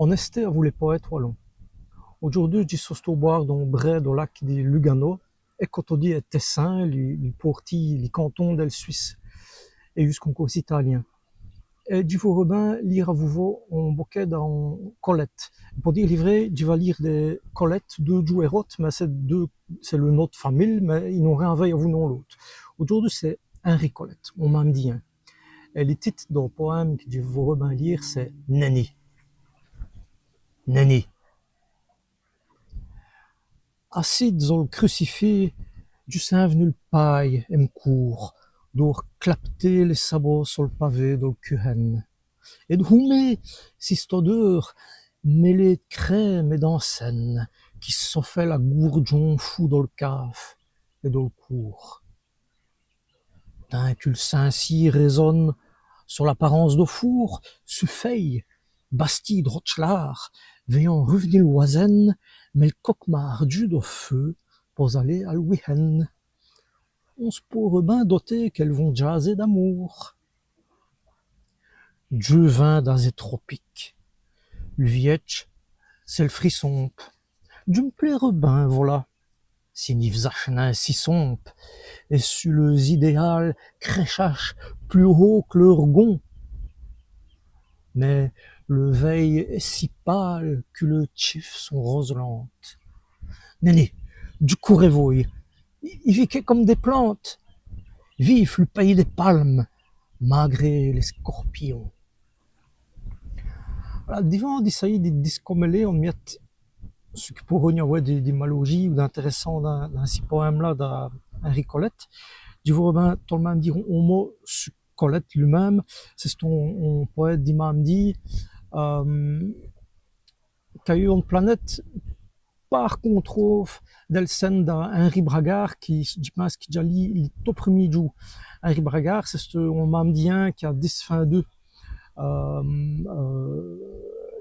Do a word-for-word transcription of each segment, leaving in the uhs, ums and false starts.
On èsté avou lès powêtes walons. Audjoûrdu, dji so au bwârd d'on brès do lac di Lugano, èco todi è Tèssin, li, li pôrtî, li canton dèl Swisse. Èt djusqu'on côp italyin. Èt dji vôreu bin lîre avou vos on bokèt da Colette. Po dîre li vrêy, dji va lîre dès Colette, deûs djoûs è rote, mins c'èst deûs, c'èst lès noms d' famile, mins i n'ont rin a vèy avou l'un èt l'ôte. Audjoûrdu, c'èst Henri Colette, on m'a dit, in. Èt li tite do powème qui dji vôreu bin lîre, c'èst Nèni. Nèni. Assis d'zos l' crucifis, dju sin v'nu l' pâye è m' coûr, d'ôr clapter lès sabots so l' pavé do l' cuhène. Èt d' houmer cisse odeûr mèlêye d' crême èt d'encène qui sofèle a gourdjons foû do l' câve èt do l' coûr. Tins qui l' cinsî rèsone so l'aparence do foûr, su fèye, bastîye d' rotche lârd, vèyant ruv'ni l' wazène, mèt l' coke mârdju do feû po-z-aler al wihène. On s' pôreut bin doter qu'èles vont djâser d'amoûr. Dju vin da zès tropikes. Li vièdje, c'èst l' frisson. Dju m' plêreû bin, volà, si ni v'zache nin si sombe, èt su leûs-idéâs crèchache pus hôt qu' leûs gonds. Mins leû vèye èst si pâle qui leûs tchifes sont roselantes. Nèni, dju coûr è vôye, i, i vikèt come dès plantes. Vîve li payis dès palmes, mâgré lès scorpions. Voilà, divant di sayî di discomèler on miète çu qu'i pôreut-st-i awè di, di malaujî ou d'intèrèssant dins, dins ci powème-là da Henri Colette, dji vôreu bin tot l' min.me dîre on, on mot su Colette lu-min.me. C'è-st-on, on powête di Mam'dî, euh, qu'a yeû one planète, pârt qu'on trove dèl scène da Henri Bragard, qui, dji pinse qui dj'a lî li tot prumî djoû. Henri Bragard, c'è-st-on Mam'dîyin qu'a disfindu, euh, euh,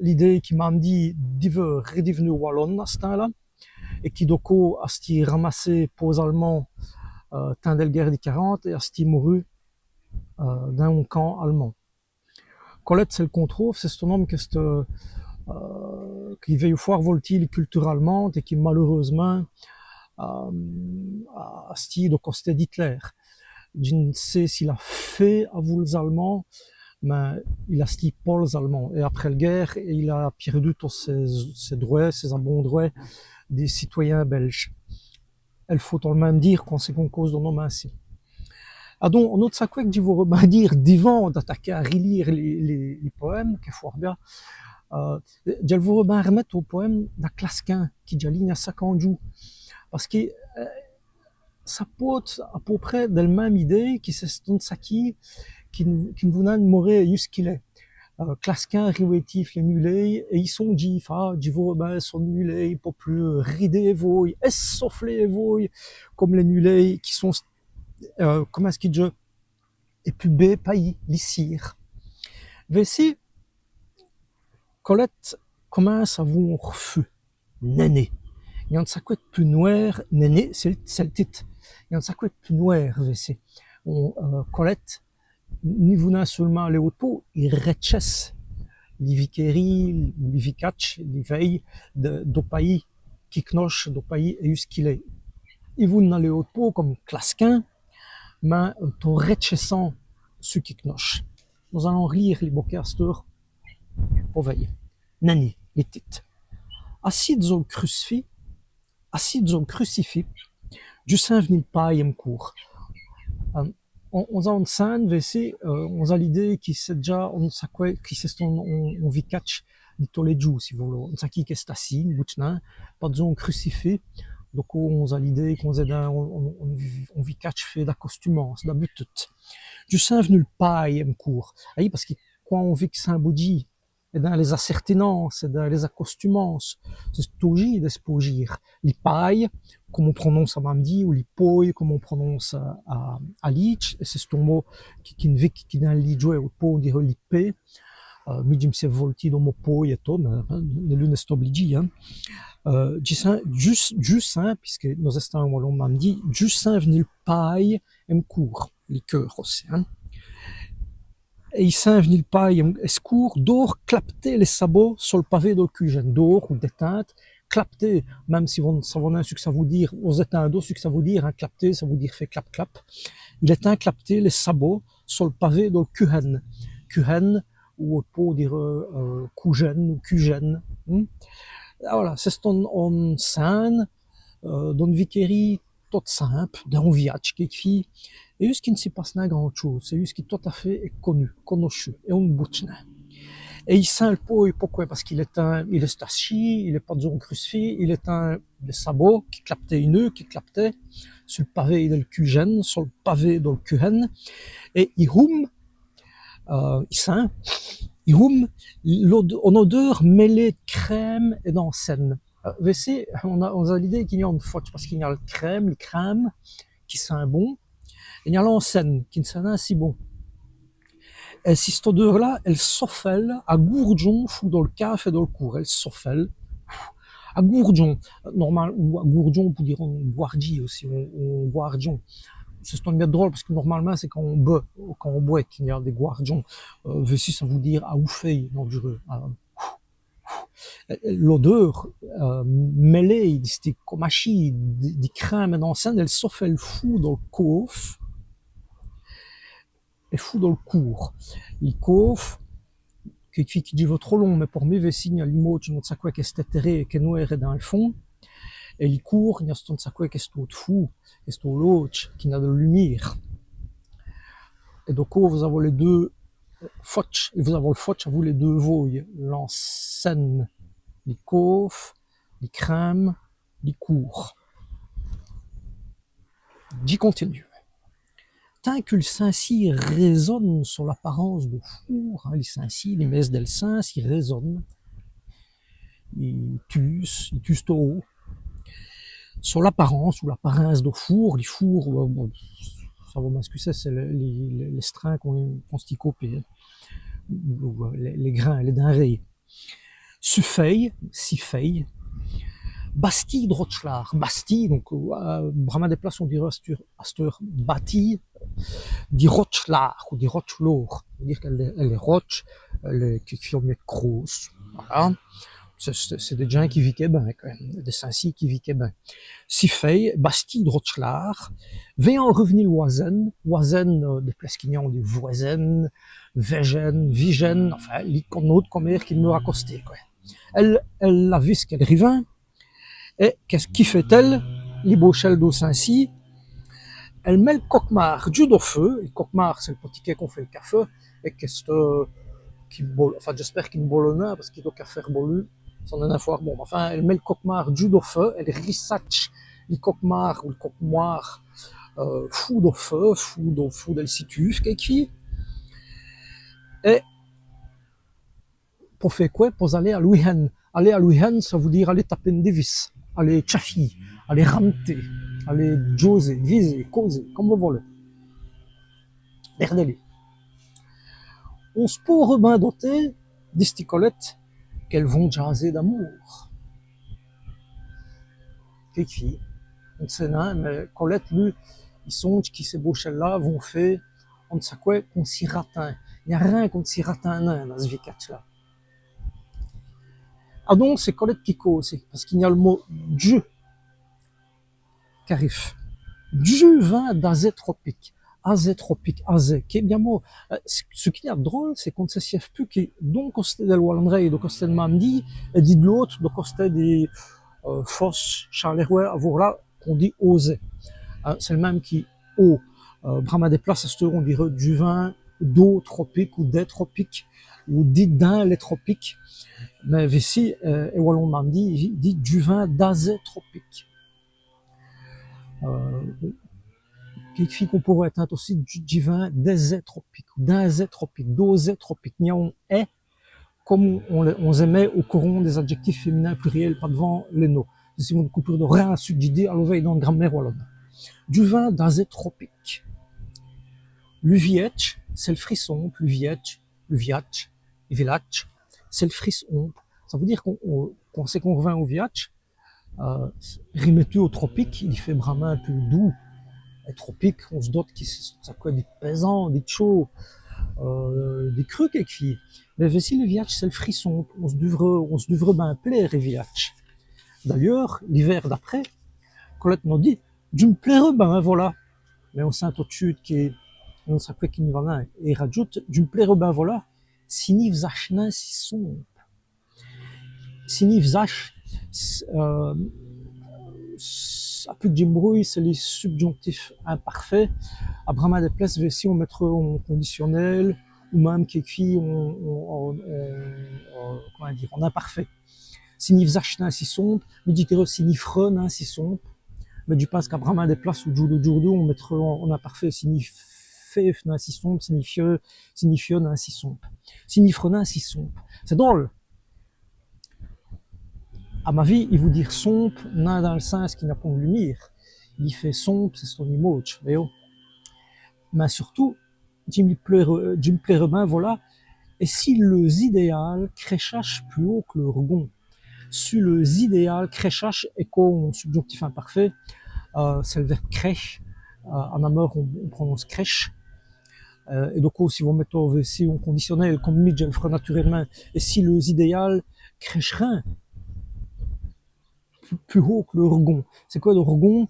l'idéye qui Mam'dî diveut r'div'nu walon a ç' timps-là, èt qui do côp a stî ramassé pau-z-Almands, euh, timps dèl guêre di quarante èt a stî moru, euh, dins on camp almand. Colette, c'èst l' qu'on trove, c'è-st-on-ome qu'èst, euh, qui vèyeut fwârt voltî li culture almande èt qui, maleûreûsemint, euh, a stî do costé d'Hitler. Dji n' sé s'il a fét avou lès-Almands, mins il a stî po lès-Almands. Èt après l' guêre, il a pièrdu tos sès, sès drwèts, sès-abons drwèts di citwayin bèlje. Èl faut tot l' min.me dîre quand c'èst qu'on cause d'on-ome insi. Adon, one ôte saqwè qui dj' vôreu bin dîre divant d'ataker a r'lîre li, li, li powème, qu'èst fwârt bia, euh, dji l' vôreu bin r'mète au powème da Claskin, qui dj'a lî i gn-a cinquante djoûs. Pace qui, euh, ça pôte a pau près dèl min.me idéye qui c'è-st-on saquî qui, qui n' vout nin d'morer jusqu'i-lèye. Euh, Claskin riwêtîve lès nûléyes èt i sondjîve, ah, dji vôreu bin so nûléye po p'lu rider è vôye, èssofler è vôye, come lès nûléyes qui sont, euh, comint èst-ce qu'i dit, è pus bê payis, li cîr. Vêci, Colette comince avou on r'fus. Nèni. I gn-a one saqwè d' pus nwêr, Nèni, c'èst l', c'èst l' tite. I gn-a one saqwè d' pus nwêr, vêci. On, euh, Colette ni vout nin seûlemint aler ôte pau, i rètchèsse li vikêrîye, li vikadje, li vèye do, do payis qu'i k'noche, do payis èyus qu'i-lèye. I vout nin aler ôte pau come Claskin, mins, euh, tot rètchèssant çu qu'i k'noche. Nos-alans r'lîre li bokèt asteûre po vèy. Nèni, li tite. Assis d'zos l' crucifis, assis d'zos l' crucifis, dju sin v'nu l' pâye è m' coûr. Euh, on, on-z-a one scène, vêci, euh, on-z-a l'idéye qui c'èst dèdja on saqwè, qui c'è-st-on, on, on vikadje di tos lès djoûs, si vos v'loz. On saquî qu'èst assis, on boudje nin, pa-d'zos on crucifis, donc on-z-a l'idéye qu'on-z-èst dins on, on, on, on vikadje fêt d'acostumance, d'abitude. Dju sin v'nu l' pâye è m' coûr. Ayi, pace qui quand on vike sins boudjî, èt dins lès-acèrtinances, èt dins lès-acostumances, c'èst todi dè s' pôjîre. Li pâye, come on prononce a Mam'dî, ou li pôye, come on prononce a, a, a Lîdje, èt c'è-st-on mot qui, qui n' vike qui dins l' lîdjwès, ou pô, on dîreut li pê. Euh, mi dji m' sièv voltî do mot pôye èt tot, mins, hin, nul n'èst oblidjî, hin. Euh, dju sin, dju, dju sin, pusqui nos-èstans è walon Mam'dî, dju sin v'nu l' pâye è m' coûr, li keûr ossi, hin. Èt i sint v'ni l' pâye èt s' coûr, dår clapeter lès sabots so l' pavé dol cûjène. Dår ou dètinde, clapeter, minme si vos n' savoz nin ç' qui ça vout dîre, vos-ètindez ç' qui ça vout dîre, hin, clapeter, ça vout dîre fé clap-clap. Il ètind clapeter lès sabots so l' pavé dol cûjène. Cûjène, ou on pout dîre, euh, cûjène ou cûjène. Hmm. Â, vola, c'è-st-on, on sint, euh, d'one vicêrîye tote simpe, d'on viyadje, quékefîye, èt djusse qui n' si passe nin grand tchôse, c'èst djusse qui tot-à-fét èst conu, conochu, èt on n' boudje nin. Èt i sint l' påye, poqwè ? Pace qu'il ètind, il èst-st-achî, il èst pa-d'zos on cruc'fîs, il ètind dès sabots qui clapetéy'nut, qui clapetéy'nut su l' pavé dol cûjène, su l' pavé dol cûjène, èt i houme, euh, i sint, i houme, l'od-, one odeûr mèlêye d' crême èt d'onsène. Euh, vêci, on-a, on-a l'idéye qu'i-gn-a one fotche, pace qu'i-gn-a l' crême, li crême, qui sint bon, èt i-gn-a l'onsène, qui n' sint nin si bon. Èt c'è-st-odeûr-la, èle sofèle a gourdjons foû dol cave èt dol coûr, èle sofèle a gourdjons, normal, ou a gourdjons, on pout dîre on gwardjî ossi, on, on gwardjon. C'è-st-one miète drole, pace qui normalemint, c'èst quand on bwèt, quand on bwèt qu'i-gn-a dès gwardjons. Euh, vêci, ça vout dîre a houféye, dandjureûs. Euh, L'odeûr, euh, mèlêye di sti comachîs, di, di crême èt d'onsène, èle sofèle foû dol cave èt foû dol coûr. Li cave, quékefîye qu'i djîve trop lon, mins por mi, vêci, i-gn-a li mådje, on saqwè qu'èst ètèré, qu'èst nwêr dins l' fond, èt li coûr, i-gn-a on saqwè qu'èst tot foû, qu'èst tot lådje, qu'i-gn-a dèl lumîre. Èt don, vos-avoz lès deûs fotches, èt vos-avoz l' fotche avou lès deûs våyes, l'onsène, li cave, li crême, li coûr. Dji continue. Tant qui l' sinsî résone so l'aparence do foûr, hin, li sinsî, li mêsse dèl sins, i résone, i tûse, i tûse tot hôt. So l'aparence ou l'aparince do foûr, li foûr, euh, bon, ça vos m'èscusèz, c'èst lès, lès, lès, lès strins qu'on, qu'on stî côper, hin. Ou, ou, euh, lès, lès grins, lès dinrêyes. Sufèye, sifèye. Bastîye d' rotche lârd. Bastîye, don, euh, brâmint dès places on dîreut asteûre, asteûre bâtîye, di rotche lârd ou di rotche lård. Ça vout dîre qu'èle, èle èst rotche, èle èst, qui, qui ont mèt crôse. Vola. C'èst, c'èst, c'èst dès djins qui vikèt bin, qwè. Dès sinsîs qui vikèt bin. Sifèye, bastîye d' rotche lârd, vèyant ruv'ni l' wazène, wazène, euh, dès places qu'i-gn-a dès vwèzènes, vèjène, vijène, enfin, li, come, on-ôte comére qui d'meûre a costé, qwè. Èle, èle l'a visse qu'èle rivint, èt qu'èst-ce qu'i fêt-èle, li bauchèle do sinsî, èle mèt l' cok'mâr djus do feu, li cok'mâr, c'èst l' p'tit quèt qu'on fêt l' cafè, èt qu'èst, euh, qui bole, enfin, dj'èspère qu'i n' bole nin, pace qui do cafè bolu, ça n'èst nin fwârt bon. Enfin, èle mèt l' cok'mâr djus do feu, èle rissatche li cok'mâr ou l' cok'mwâr, euh, foû do feu, foû do, foû dèl situve, quékefîye. Èt po fé qwè ? Po-z-aler a l'wihène. Aler a l'wihène, ça vout dîre aler taper one divise, aler tchafyî, aler ram'ter, aler djåzer, diviser, cåzer, come vos volez. Bèrdèler. On s' pôreut bin doter di sti Colette qu'èles vont djåzer d'amoûr. Quékefîye, on n' sét nin, mins Colette, lu, i sondje qui cès bauchèles-là vont fé on saqwè qu'on si ratind. I gn-a rin qu'on si ratind nin dins ç' vikadje-là. Adon, c'èst Colette qui cåse, pace qu'i gn-a l' mot dju qu'arive. Dju vint d'azèt tropique. Azèt tropique, azèt, qué bia mot. Euh, ç', ç' qu'i gn-a d' drole, c'èst qu'on n' si sièv pus qui d'on costé dèl Walon'rèye, do costé d' Mam'dî, èt di l'ôte, do costé di, euh, Fosse, Châlèrwè, avôr là, qu'on dit ôzèt. Hin, c'èst l' min.me qui ôt. Euh, brâmint dès places, asteûre, on dîreut dju vint d'ô tropique ou dès tropiques, ou di dins lès tropiques. Mins vêci, euh, è walon, on dit, dit dju vint d'azèt tropique. Euh, quékefîye qu'on pôreut ètinde ossi dju, dju vint d'èzèt tropique, ou d'èzèt tropique, d'ôzèt tropique. I gn-a on è, come on lès, on lès mèt å coron dès-adjèctifs féminins plurièls, pa-d'vant lès nos. Si vos n' comprindoz rin a ç' qui dj' di, aloz vèy dins l' grammaire walone. Dju vint d'azèt tropique. Lu viyèdje, c'èst l' frisson, lu viyèdje, lu viyadje, lu viladje, c'èst l' frisson. Ça vout dîre qu'on, on, quand c'èst qu'on r'vint å viyadje, euh, rimètu å tropique, i fêt brâmint pus doûs. Èt tropique, on s' dote qui c'èst, ça cwè, di pèsant, di tchôd. euh, dès crûs quéquefîye. Mins vêci, li viyadje, c'èst l' frisson. On s' dûvreut, on s' dûvreut bin plêre è viyadje. D'ayeûrs, l'ivêr d'après, Colette nos dit : « Dji m' plêreû bin volà. » Mins on sint tot d' chûte qu'on sét qwè qu'i n' va nin. Èt i radjoute : « Dji m' plêreû bin volà, s'i n' faît nin si sombe. » S'i n' faît, euh, s-, à pus d' dj'imbrouye, c'èst li subjonctif imparfait. À bramint dès places, vêci, on mètreut on conditionnel, ou min.me quéquefîye on, on, on, on, euh, comint dîre, on imparfait. S'i n' faît nin si sombe, mi dj' dîreû s'i n' faît nin si sombe. Mins dji pinse qu'à bramint dès places, au djoû d'odjoûrdou, on mètreut on, on imparfait, s'i n' faît nin si sombe, s'i n' faît, s'i n' faît nin si sombe. S'i n' faît nin si sombe. C'èst drole. À m' avîs, i vout dîre sombe, nin dins l' sins qu'i n'a pont d' lumîre. Li faît sombe, c'è-st-one imaudje, vèyoz. Mins surtout, dji m' plêreû, dji m' plêreû bin volà, èt si leûs-idéâls crèchach'nut pus hôt qu' leûrs gonds. Si leûs-idéâls crèchach'nut, èco on subjonctif imparfait, euh, c'èst l' vêrbe crèche, euh, à Nameur on, on prononce crèche. Euh, èt don, si vos mètoz vêci on conditionnel, come mi dj' èl freu naturèlemint, èt si leûs-idéâls crèch'nut pus, pus hôt qu' leûrs gonds. C'èst qwè leûrs gonds ?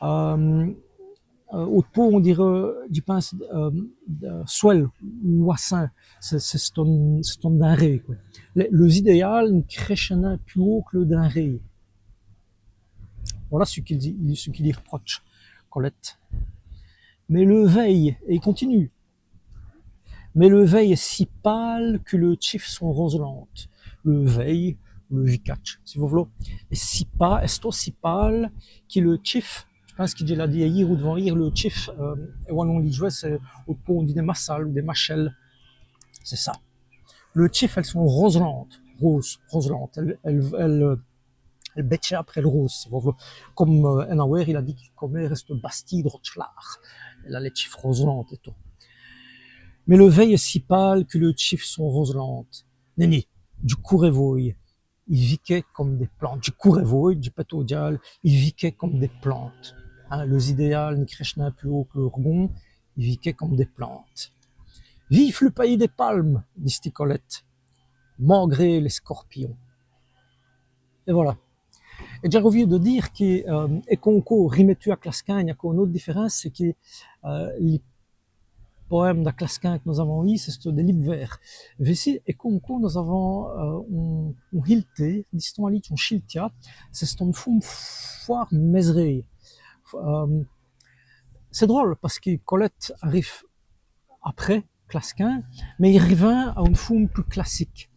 Euh, euh, ôte paut, on dîreût, dji pinse, euh, euh, swèle ou wassint. C'èst, c'è-st-one, c'è-st-one dinrêye, qwè. Lès, leûs-idéâls ni crèch'nut nin pus hôt qu' leûrs dinrêyes. Volà ç' qu'i dit, ç' qu'i r'protche, Colette. Mins leû vèye, èt i continûwe. Mins leû vèye èst si pâle qui leûs tchifes sont rozelants. Leû vèye, leû vikadje, si vos v'loz, èst si pâ-, èst ossi pâle qui leûs tchifes. Dji pinse qui dj' l'a dit ayîr ou d'vant-ayîr, leûs tchifes, euh, è walon lîdjwès, c'èst, ôte paut on dit dès massales ou dès machèles. C'èst ça. Leûs tchifes, èles sont rozelantes. Rôse, rozelantes. Èles, èles, èles, euh, èles bètchèt après l' rôse, si vos v'loz. Come, euh, Anne Aware, il a dit qui Comère èst bastîye d' rodje lârd. Èle a lès tchifes rozelantes èt tot. Mins leû vèye èst si pâle qui leûs tchifes sont rozelantes. Nèni, du coûr èvôye, i vikèt come dès plantes. Du coûr èvôye, du pète au diâle, i vikèt come dès plantes. Hin, leûs-idéâls ni crèch'nut nin pus hôt qu' leûrs gonds, i vikèt come dès plantes. Vîve lu payis dès palmes, dit-i Colette, mâgré lès scorpions. Èt volà. Èt dj'a rovî dè dîre qui, euh, èt co on côp rimètu à Claskin, i gn-a co one ôte difèrince, c'èst qui, euh, li powème da Claskin qu' nos-avans lî, c'èst dès libes vêrs. Vêci, èt co on côp nos-avans, euh, on, on hilté, dist-on à Lîdje on chiltia, c'è-st-one foume fwârt mèzrêye. Euh, c'èst drole pace qui Colette arive après Claskin, mins i rivint à one foume pus classique.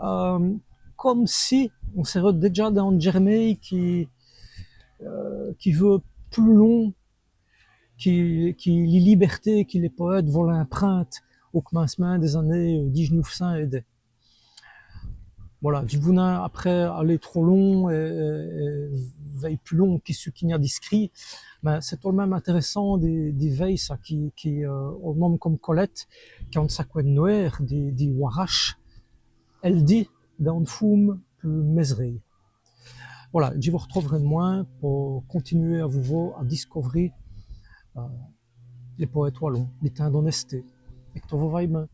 Euh, come si on sèreut dèdja dins one djèrmêye qui, euh, qui veût pus lon qui, qui li libèrté qui lès powêtes volint prinde au c'mincemint dès-anêyes, euh, dîh-noûf cints èt dès. Volà, dji n' vou nin après aler trop lon èt, èt, èt vèy pus lon qui ç' qu'i gn-a di scrît, mins c'èst tot l' min.me intèrèssant di, di vèy ça qui, qui, euh, on-ome come Colette, qui a one saqwè nwêre di, di warache, èle dit dins one foume pus mèzrêye. Volà, dji vos r'troûverè d'mwin po continuwer avou vos à discovri, euh, lès powêtes walons, li tins d'on èsté, èt qu' tot vos vaye bin.